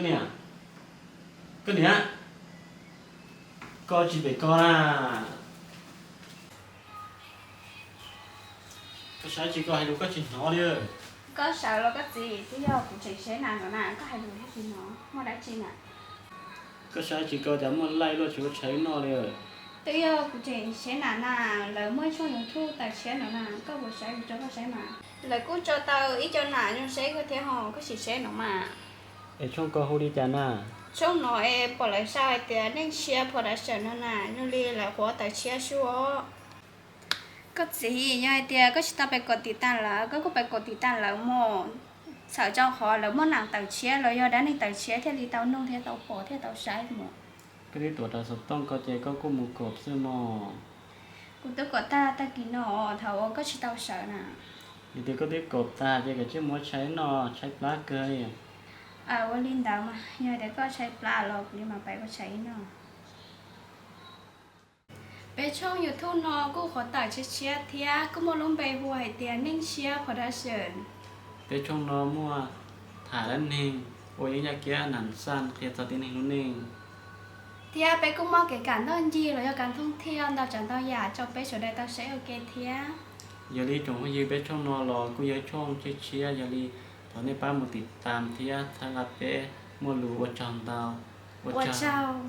Niam, koj niam, koj tsis pem koj na. Koj saib tsis koj hais lus koj tsis hnov li. Koj sawv los koj txiv, twb yog kuv tseem seb nas no na, koj hais lus tsis hnov, muaj dab tsi na? Koj saib tsis koj cas muaj laij luaj tsis ua tshais noj li. Twb yog kuv tseem seb nas na, lawv muaj tshooj YouTube tawm tshiab no na, koj puas saib, kuv tso koj saib mas. Lawv kuj tso tau ib co nas zoo seb koj thiab ho, koj sim seb no mas. Es tshooj koj hu li cas na? Tshooj no es pom lawv sau hais tias Neej Siab Production no na, zoo li lawv qhuav tawm tshiab sub. Koj txiv, yog hais tias koj tsis tau pem kom tiv tas lawv, koj kuj pem kom tiv tas lawv mus, txhawm rau qhov lawv muaj nas tawm tshiab los yog dab neeg tawm tshiab thiaj li tau nug thiab tau pom thiaj tau saib mus. Koj twb tuav rau xov tooj ko ces koj kuj mus kom xwb mog. Kuv twb kom tag tag kis no thaum uas koj tsis tau sawv na. Yog tias koj twb kom tag ces koj cia li mus ua tshais noj, tshaib plab kawg li. Ua li ntawd mas, yog tias koj tshaib plab los kuv li mas peb ua tshais noj. Peb tshooj YouTube no kuj qhuav tawm tshiab tshiab thiab kuj muaj lub npe hu hais tias Neej Siab Production. Peb tshooj no muaj tham dab neeg, ua yeeb yaj kiab nas xaj, qhia txog tib neeg lub neej. Thiab peb kuj muaj kev kam ntoj ncig los yog kam thooj thiaj ntau tsav ntau yam rau peb sawv daws tau saib ua ke thiab. Yog li tsoom phooj ywg, peb tshooj no los kuj yog tshooj tshiab tshiab, yog li thov nej pab mus tiv tas thiab txhawb nqa peb muaj lus ua tsaug ntau. Ua tsaug.